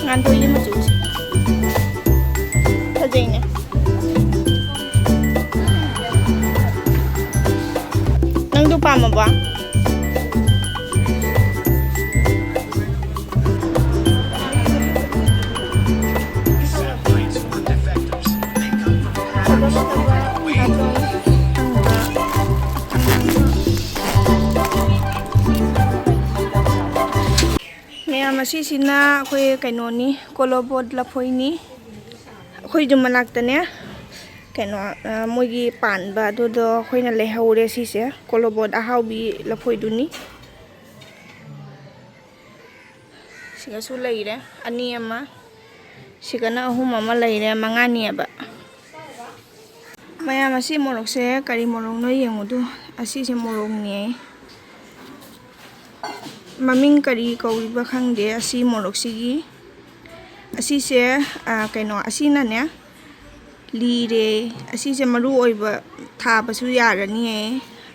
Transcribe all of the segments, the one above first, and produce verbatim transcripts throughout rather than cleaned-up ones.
ꯉꯥꯟꯊꯣꯏꯒꯤ ꯃꯆꯨꯁꯦ ꯐꯖꯩꯅꯦ꯫ ꯅꯪꯗꯣ ꯄꯥꯝꯃꯕꯣ? ꯃꯌꯥꯝ, ꯑꯁꯤꯁꯤꯅ ꯑꯩꯈꯣꯏ ꯀꯩꯅꯣꯅꯤ, ꯀꯣꯂꯣꯕꯣꯠ ꯂꯐꯣꯏꯅꯤ꯫ ꯑꯩꯈꯣꯏ ꯌꯨꯝ ꯃꯅꯥꯛꯇꯅꯦ, ꯀꯩꯅꯣ, ꯑ, ꯃꯣꯏꯒꯤ ꯄꯥꯟꯕ ꯑꯗꯨꯗꯣ ꯑꯩꯈꯣꯏꯅ ꯂꯩꯍꯧꯔꯦ꯫ ꯁꯤꯁꯦ ꯀꯣꯂꯣꯕꯣꯠ ꯑꯍꯥꯎꯕꯤ ꯂꯐꯣꯏꯗꯨꯅꯤ꯫ ꯁꯤꯒꯁꯨ ꯂꯩꯔꯦ ꯑꯅꯤ ꯑꯃ, ꯁꯤꯒꯅ ꯑꯍꯨꯝ ꯑꯃ ꯂꯩꯔꯦ, ꯃꯉꯥꯅꯤꯑꯕ꯫ ꯃꯌꯥꯝ, ꯑꯁꯤ ꯃꯣꯔꯣꯛꯁꯦ ꯀꯔꯤ ꯃꯣꯔꯣꯛꯅꯣ ꯌꯦꯡꯉꯨꯗꯨ꯫ ꯑꯁꯤꯁꯦ ꯃꯣꯔꯣꯛꯅꯦ꯫ ꯃꯃꯤꯡ ꯀꯔꯤ ꯀꯧꯔꯤꯕ ꯈꯪꯗꯦ ꯑꯁꯤ ꯃꯣꯔꯣꯛꯁꯤꯒꯤ꯫ ꯑꯁꯤꯁꯦ, ꯑ, ꯀꯩꯅꯣ, ꯑꯁꯤꯅꯅꯦ ꯂꯤꯔꯦ꯫ ꯑꯁꯤꯁꯦ ꯃꯔꯨ ꯑꯣꯏꯕ ꯊꯥꯕꯁꯨ ꯌꯥꯔꯅꯤꯌꯦ꯫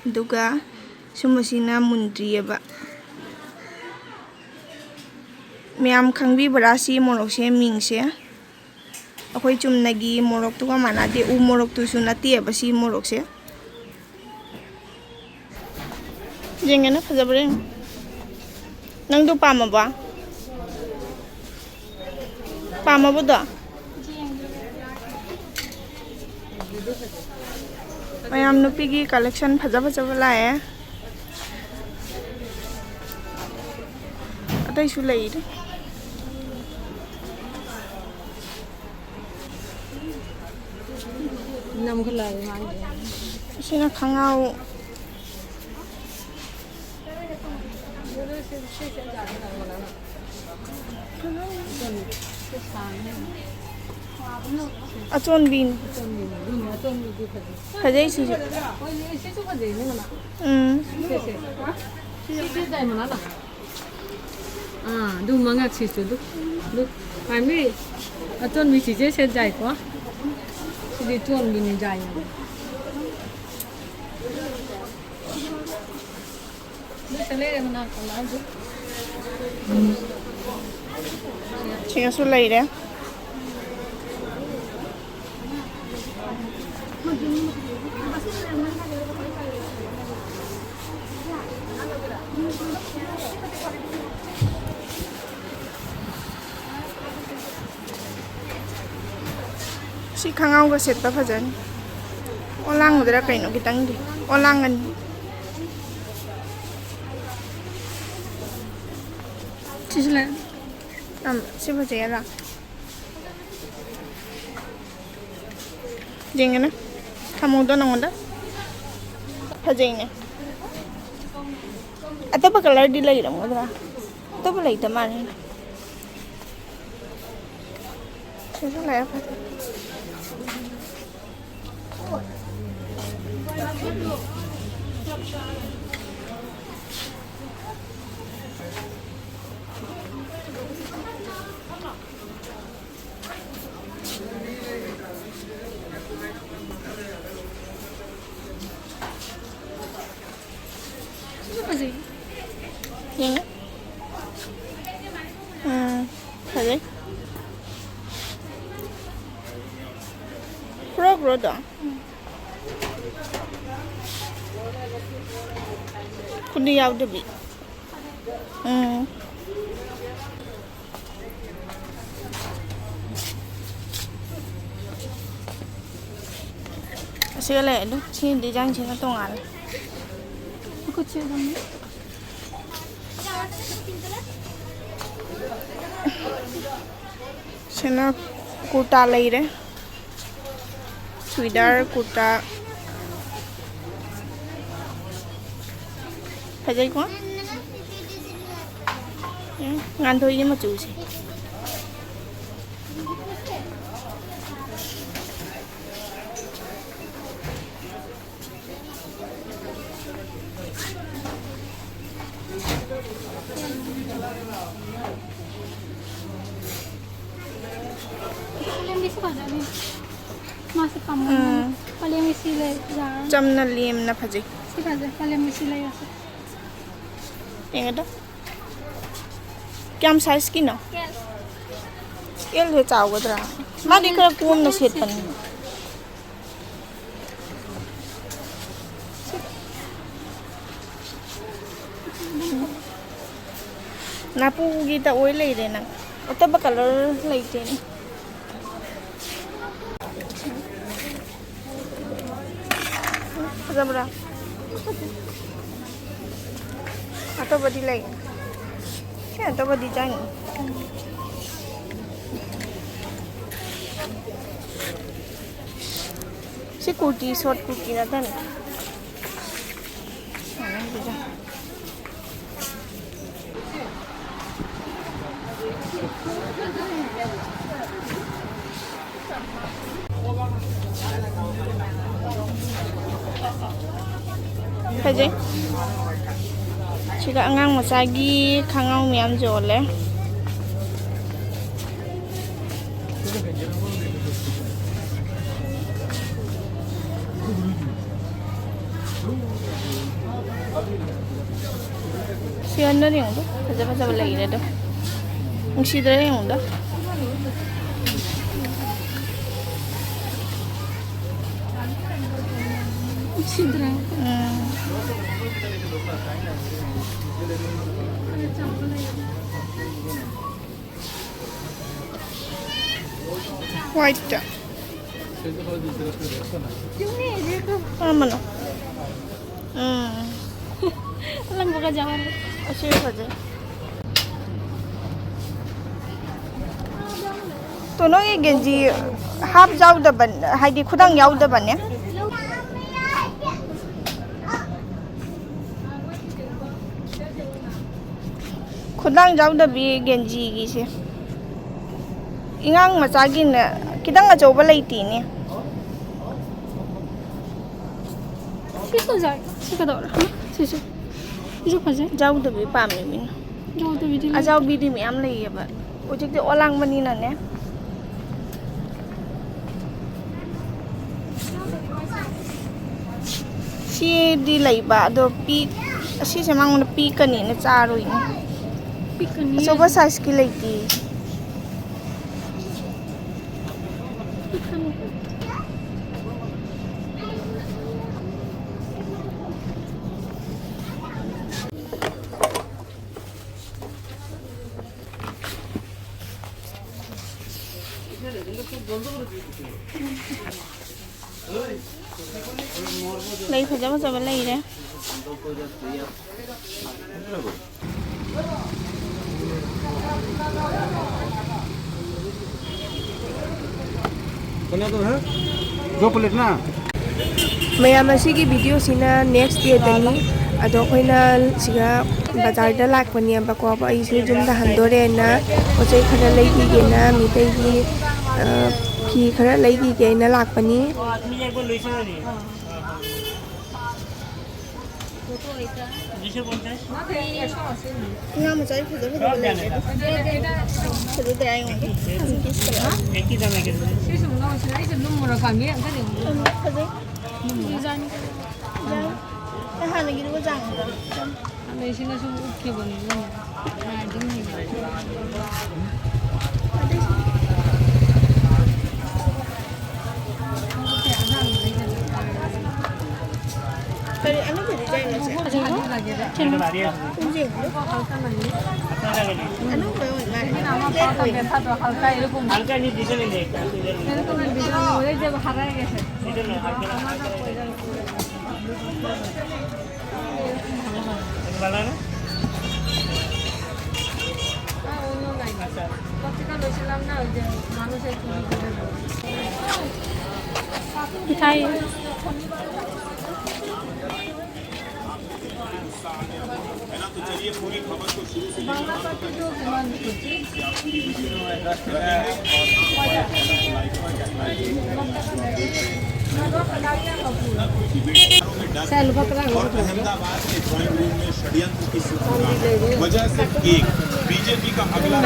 ꯑꯗꯨꯒ ꯁꯨꯝꯕꯁꯤꯅ ꯃꯨꯟꯗ꯭ꯔꯤꯑꯕ꯫ ꯃꯌꯥꯝ ꯈꯪꯕꯤꯕ꯭ꯔꯥ ꯁꯤ ꯃꯣꯔꯣꯛꯁꯦ ꯃꯤꯡꯁꯦ? ꯑꯩꯈꯣꯏ ꯆꯨꯝꯅꯒꯤ ꯃꯣꯔꯣꯛꯇꯨꯒ ꯃꯥꯟꯅꯗꯦ꯫ ꯎ ꯃꯣꯔꯣꯛꯇꯨꯁꯨ ꯅꯠꯇꯦꯕ ꯁꯤ ꯃꯣꯔꯣꯛꯁꯦ꯫ ꯌꯦꯡꯒꯦꯅ ꯐꯖꯕ꯭ꯔꯥ ꯌꯦꯡꯉꯨ꯫ ꯅꯪꯗꯣ ꯄꯥꯝꯃꯕꯣ? ꯄꯥꯝꯃꯕꯣꯗꯣ? ꯃꯌꯥꯝ, ꯅꯨꯄꯤꯒꯤ collection ꯐꯖ ꯐꯖꯕ ꯂꯥꯛꯑꯦ꯫ ꯑꯇꯩꯁꯨ ꯂꯩꯔꯤ꯫ ꯅꯝꯈꯠꯂꯛꯑꯦ ꯃꯥꯒꯤ꯫ ꯑꯁꯤꯅ ꯈꯣꯡꯒ꯭ꯔꯥꯎ꯫ ꯑꯆꯣꯟꯕꯤꯅꯤ꯫ ꯐꯖꯩ ꯁꯤꯁꯨ꯫ ꯎꯝ꯫ ꯑꯥ, ꯑꯗꯨ ꯃꯉꯛꯁꯤꯁꯨ ꯑꯗꯨ, ꯑꯗꯨ, ꯈ꯭ꯋꯥꯏꯃꯤ ꯑꯆꯣꯟꯕꯤ ꯆꯤꯆꯦ ꯁꯦꯠ ꯌꯥꯏꯀꯣ꯫ ꯁꯤꯗꯤ ꯆꯣꯟꯕꯤꯅꯤ ꯌꯥꯏ ꯌꯥꯝ꯫ ꯑꯗꯨ ꯁꯦꯠꯂꯛꯑꯦ ꯃꯅꯥꯛꯇ ꯂꯥꯛꯑꯣ꯫ ꯎꯝ꯫ ꯁꯤꯒꯁꯨ ꯂꯩꯔꯦ꯫ ꯁꯤ ꯈꯣꯡꯒ꯭ꯔꯥꯎꯒ ꯁꯦꯠꯄ ꯐꯖꯅꯤ꯫ ꯑꯣꯂꯥꯡꯒꯗ꯭ꯔꯥ ꯀꯩꯅꯣ ꯈꯤꯇꯪꯗꯤ꯫ ꯑꯣꯂꯥꯡꯒꯅꯤ꯫ ꯁꯤꯁꯨ ꯂꯩ꯫ ꯌꯥꯝ ꯁꯤ ꯐꯖꯩꯌꯦ ꯂꯥ꯫ ꯌꯦꯡꯒꯦꯅꯦ꯫ ꯊꯝꯃꯣꯗꯣ ꯅꯉꯣꯟꯗ꯫ ꯐꯖꯩꯅꯦ꯫ ꯑꯇꯣꯞꯄ ꯀꯂꯔꯗꯤ ꯂꯩꯔꯝꯒꯗ꯭ꯔꯥ? ꯑꯇꯣꯞꯄ ꯂꯩꯇ ꯃꯥꯜꯂꯦ꯫ ꯁꯤꯁꯨ ꯂꯩꯔꯦ, ꯐꯖꯩ꯫ ꯁꯤꯁꯨ ꯐꯖꯩ꯫ ꯌꯦꯡꯉꯦ꯫ ꯎꯝ, ꯐꯖꯩ꯫ ꯄꯨꯔꯛꯎꯔꯣ ꯑꯗꯣ? ꯈꯨꯗꯤ ꯌꯥꯎꯗꯕꯤ꯫ ꯎꯝ꯫ ꯑꯁꯤꯒ ꯂꯩ ꯑꯗꯨ꯫ ꯁꯤ ꯗꯤꯖꯥꯏꯟꯁꯤꯅ ꯇꯣꯉꯥꯜꯂꯦ꯫ ꯃꯈꯨꯠꯁꯦ ꯑꯗꯨꯝ ꯁꯤꯅ ꯀꯨꯔꯇꯥ ꯂꯩꯔꯦ꯫ ꯆꯨꯏꯗꯥꯔ, ꯀꯨꯔꯇꯥ꯫ ꯐꯖꯩꯀꯣ? ꯎꯝ, ꯉꯥꯟꯊꯣꯏꯒꯤ ꯃꯆꯨꯁꯦ꯫ ꯄꯥꯂꯦꯝꯗꯤꯁꯨ ꯐꯖꯅꯤ꯫ ꯃꯥꯁꯦ ꯄꯥꯝꯒꯜ-, ꯎꯝ꯫ ꯄꯥꯂꯦꯝꯒꯤ ꯁꯤ ꯂꯩ, ꯌꯥꯔꯅꯤ꯫ ꯆꯝꯅ ꯂꯦꯝꯅ ꯐꯖꯩ꯫ ꯁꯤ ꯐꯖꯩ, ꯄꯥꯂꯦꯝꯒꯤ ꯁꯤ ꯂꯩꯔꯁꯦ꯫ ꯌꯦꯡꯉꯗ꯫ ꯀꯌꯥꯝ ꯁꯥꯏꯖꯀꯤꯅꯣ? ꯀꯌꯥ? ꯑꯦꯜꯁꯦ ꯆꯥꯎꯒꯗ꯭ꯔꯥ? ꯃꯥꯗꯤ ꯈꯔ ꯀꯣꯝꯅ ꯁꯦꯠꯄꯅꯤ꯫ ꯅꯥꯄꯨꯒꯤꯗ ꯑꯣꯏ ꯂꯩꯔꯦ ꯅꯪ꯫ ꯑꯇꯣꯞꯄ ꯀꯂꯔ ꯂꯩꯇꯦꯅꯦ꯫ ꯐꯖꯕ꯭ꯔꯥ? ꯑꯇꯣꯞꯄꯗꯤ ꯂꯩ꯫ ꯁꯤ ꯑꯇꯣꯞꯄ ꯗꯤꯖꯥꯏꯟ꯫ ꯁꯤ ꯀꯨꯔꯇꯤ, ꯁꯣꯔꯠ ꯀꯨꯔꯇꯤ ꯅꯠꯇꯅ꯫ ꯐꯖꯩ꯫ ꯁꯤꯗ ꯑꯉꯥꯡ ꯃꯆꯥꯒꯤ ꯈꯣꯡꯒ꯭ꯔꯥꯎ ꯃꯌꯥꯝ ꯌꯣꯜꯂꯦ꯫ ꯁꯤ ꯑꯣꯟꯅ ꯌꯦꯡꯉꯨꯗꯣ, ꯐꯖ ꯐꯖꯕ ꯂꯩꯔꯦ ꯑꯗꯣ꯫ ꯅꯨꯡꯁꯤꯗ꯭ꯔꯥ ꯌꯦꯡꯉꯨꯗꯣ꯫ ꯅꯨꯡꯁꯤꯗ꯭ꯔꯥ? ꯎꯝ꯫ ꯋꯥꯏꯠꯇ꯫ ꯀꯔꯝꯕꯅꯣ? ꯎꯝ꯫ ꯑꯂꯪꯕꯒ ꯌꯥꯎꯍꯜꯂꯦ꯫ ꯑꯁꯤ ꯐꯖꯩ꯫ ꯇꯣ, ꯅꯣꯏꯒꯤ ꯒꯦꯟꯖꯤ ꯍꯥꯞ ꯌꯥꯎꯗꯕ, ꯍꯥꯏꯗꯤ ꯈꯨꯗꯥꯡ ꯌꯥꯎꯗꯕꯅꯦ? ꯈꯨꯗꯥꯡ ꯌꯥꯎꯗꯕꯤ ꯒꯦꯟꯖꯤꯒꯤꯁꯦ꯫ ꯑꯉꯥꯡ ꯃꯆꯥꯒꯤꯅ ꯈꯤꯇꯪ ꯑꯆꯧꯕ ꯂꯩꯇꯦꯅꯦ꯫ ꯁꯤ ꯐꯖꯩ꯫ ꯁꯤ ꯀꯩꯗꯧꯔꯦ? ꯁꯤꯁꯨ꯫ ꯁꯤꯁꯨ ꯐꯖꯩ꯫ ꯌꯥꯎꯗꯕꯤ ꯄꯥꯝꯃꯦ ꯃꯤꯅ꯫ ꯌꯥꯎꯗꯕꯤꯗꯤ ꯂꯩꯇꯦ꯫ ꯑꯌꯥꯎꯕꯤꯗꯤ ꯃꯌꯥꯝ ꯂꯩꯌꯦꯕ꯫ ꯍꯧꯖꯤꯛꯇꯤ ꯑꯣꯂꯥꯡꯕꯅꯤꯅꯅꯦ꯫ ꯁꯤꯗꯤ ꯂꯩꯕ, ꯑꯗꯣ ꯄꯤ-, ꯑꯁꯤꯁꯦ ꯃꯉꯣꯟꯗ ꯄꯤꯛꯀꯅꯤꯅ ꯆꯥꯔꯣꯏꯅꯦ꯫ ꯄꯤꯛꯀꯅꯤ꯫ ꯑꯆꯧꯕ ꯁꯥꯏꯖꯀꯤ ꯂꯩꯇꯦ꯫ ꯂꯩ ꯐꯖ ꯐꯖꯕ ꯂꯩꯔꯦ꯫ ꯃꯌꯥꯝ, ꯑꯁꯤꯒꯤ ꯚꯤꯗꯤꯑꯣꯁꯤꯅ ꯅꯦꯛꯁ ꯗꯦꯗꯅꯤ꯫ ꯑꯗꯣ ꯑꯩꯈꯣꯏꯅ ꯁꯤꯗ ꯕꯖꯥꯔꯗ ꯂꯥꯛꯄꯅꯦꯕꯀꯣ꯫ ꯑꯩꯁꯨ ꯌꯨꯝꯗ ꯍꯟꯗꯣꯔꯦꯅ ꯄꯣꯠ ꯆꯩ ꯈꯔ ꯂꯩꯈꯤꯒꯦꯅ ꯃꯤꯇꯩꯒꯤ, ꯑ, ꯐꯤ ꯈꯔ ꯂꯩꯈꯤꯒꯦꯅ ꯂꯥꯛꯄꯅꯤ꯫ ꯉꯥ ꯃꯆꯥ ꯐꯖ ꯐꯖꯕ ꯂꯩꯔꯦ꯫ ꯐꯖꯗꯦ ꯑꯩꯉꯣꯟꯗ꯫ ꯄꯤꯁ ꯀꯌꯥ? ꯁꯤꯁꯨ ꯂꯧꯁꯤꯔ? ꯑꯩꯁꯨ ꯂꯨꯝꯃꯨꯔꯀꯥꯟꯗ ꯑꯝꯇ ꯌꯦꯡꯉꯨ꯫ ꯐꯖꯩ꯫ ꯗꯤꯖꯥꯏꯟ ꯐꯖꯩ꯫ ꯅꯍꯥꯟꯒꯤꯗꯨꯒ ꯆꯥꯡ ꯑꯗꯩ ꯁꯤꯅ ꯁꯨꯝ ꯎꯠꯈꯤꯕꯅꯤ, ꯅꯪ ꯑꯗꯨꯝ ꯌꯦꯡꯉꯣ꯫ ꯀꯔꯤ ꯑꯅꯧꯕ ꯗꯤꯖꯥꯏꯟ ꯂꯣ ꯁꯦ? ꯀꯩꯅꯣ? ꯀꯨꯝꯖꯤꯡꯗꯣ? ꯑꯅꯧꯕ ꯑꯣꯏ ꯃꯥꯜꯂꯦ꯫ और अहमदाबाद के ड्राइंग रूम में षड्यंत्र की सूचना। वजह सिर्फ एक, बीजेपी का अगला।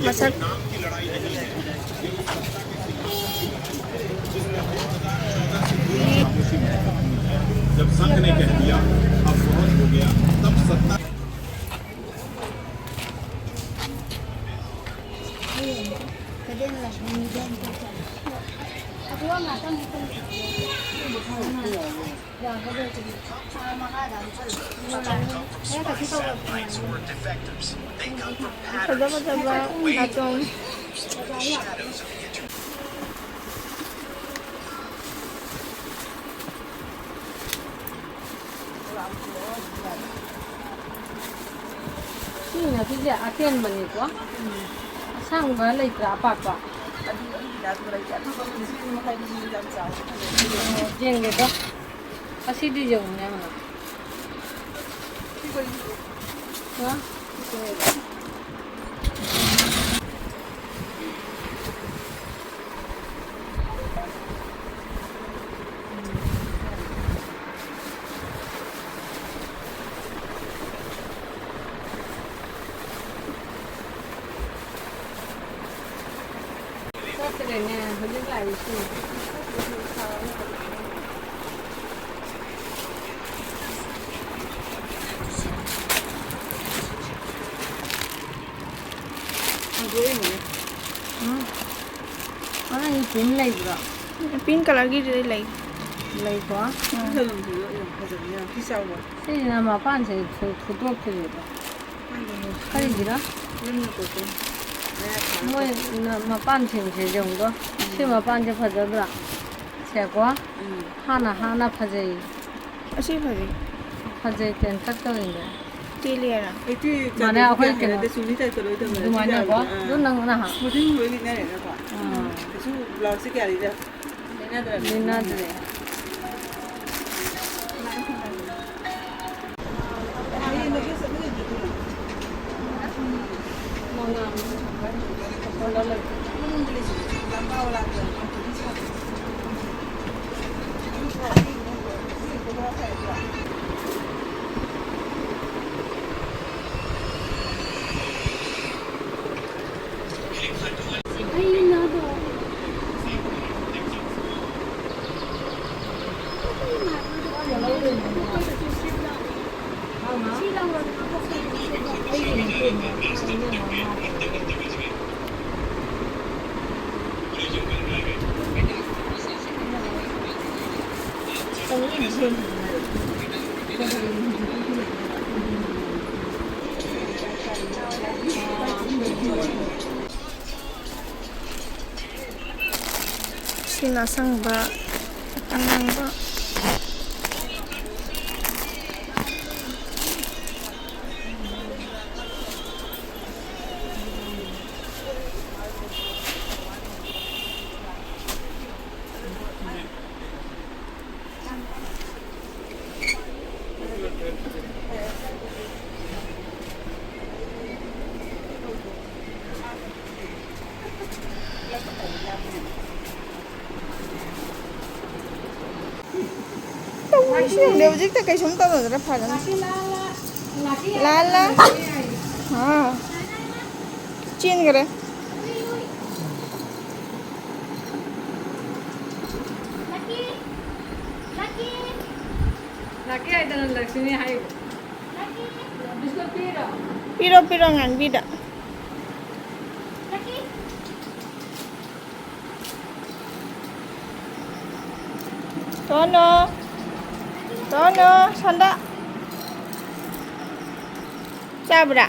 ꯃꯁꯛ꯫ जब संघ ने कह दिया, अब बहुत हो गया, तब सत्ता ꯐꯖ ꯐꯖꯕ ꯅꯥꯆꯣꯝ꯫ ꯁꯤꯅ ꯁꯤꯁꯦ ꯑꯇꯦꯟꯕꯅꯤꯀꯣ꯫ ꯑꯁꯥꯡꯕ ꯂꯩꯇ꯭ꯔꯥ ꯑꯄꯥꯛꯄ? ꯑꯣ, ꯌꯦꯡꯒꯦꯀꯣ꯫ ꯑꯁꯤꯗꯤ ꯌꯦꯡꯉꯨꯅꯦ ꯍꯥꯟꯅ꯫ ꯍꯥ? ꯆꯠꯇ꯭ꯔꯦꯅꯦ, ꯍꯧꯖꯤꯛ ꯂꯥꯛꯏꯁꯤ꯫ ꯎꯝ꯫ ꯑꯉꯥꯡꯒꯤ ꯄꯤꯟ ꯂꯩꯕ꯭ꯔꯣ? ꯄꯤꯡ ꯀꯂꯔꯒꯤꯗꯨꯗꯤ ꯂꯩ꯫ ꯂꯩꯀꯣ? ꯎꯝ꯫ ꯁꯤꯁꯤꯅ ꯃꯄꯥꯟꯁꯦ ꯐꯨ-, ꯐꯨꯠꯇꯣꯛꯇ꯭ꯔꯤꯕ꯫ ꯀꯔꯤꯒꯤꯔ? ꯃꯣꯏ ꯅ-, ꯃꯄꯥꯟ ꯁꯦꯝꯁꯦ ꯌꯦꯡꯉꯨꯗꯣ꯫ ꯁꯤ ꯃꯄꯥꯟꯁꯦ ꯐꯖꯗ꯭ꯔꯥ? ꯁꯦꯀꯣ? ꯎꯝ꯫ ꯍꯥꯟꯅ, ꯍꯥꯟꯅ ꯐꯖꯩ꯫ ꯑꯁꯤ ꯐꯖꯩ꯫ ꯐꯖꯩ, ꯇꯦꯟꯇꯛ ꯇꯧꯋꯤꯅꯦ꯫ ꯇꯦꯜꯂꯦꯅ꯫ ꯃꯥꯅꯦ, ꯑꯩꯈꯣꯏ ꯀꯩꯅꯣ, ꯑꯗꯨꯃꯥꯏꯅꯀꯣ? ꯑꯥ꯫ ꯑꯗꯨ ꯅꯪ ꯅꯍꯥꯟ smoothing ꯂꯣꯏ ꯂꯤꯠꯅꯔꯦꯅꯀꯣ꯫ ꯑꯥ꯫ ꯀꯩꯁꯨ blouse ꯁꯦ ꯀꯌꯥ ꯂꯤꯠꯅ-, ꯂꯤꯠꯅꯗ꯭ꯔꯕꯅꯤ꯫ ꯂꯤꯠꯅꯗ꯭ꯔꯦ꯫ ꯁꯤꯅ ꯑꯁꯪꯕ, ꯑꯉꯥꯡꯕ꯫ ꯇꯧꯔꯤꯁꯤ ꯌꯦꯡꯉꯨꯅꯦ, ꯍꯧꯖꯤꯛꯇ ꯀꯩꯁꯨꯝ ꯇꯧꯗꯅ ꯐꯖꯅ꯫ ꯂꯥꯜꯂ꯫ ꯑꯥ꯫ ꯆꯦꯟꯈ꯭ꯔꯦ꯫ ꯂꯥꯛꯀꯦ ꯍꯥꯏꯗꯅ ꯂꯛꯁꯃꯤ ꯍꯥꯏ꯫ ꯕꯤꯁꯀꯨꯠ ꯄꯤꯔꯣ? ꯄꯤꯔꯣ, ꯄꯤꯔꯣ, ꯉꯥꯟꯕꯤꯗ꯫ ꯇꯣꯅꯣ, ꯇꯣꯅꯣ, ꯁꯣꯟꯗ꯫ ꯆꯥꯕ꯭ꯔꯥ?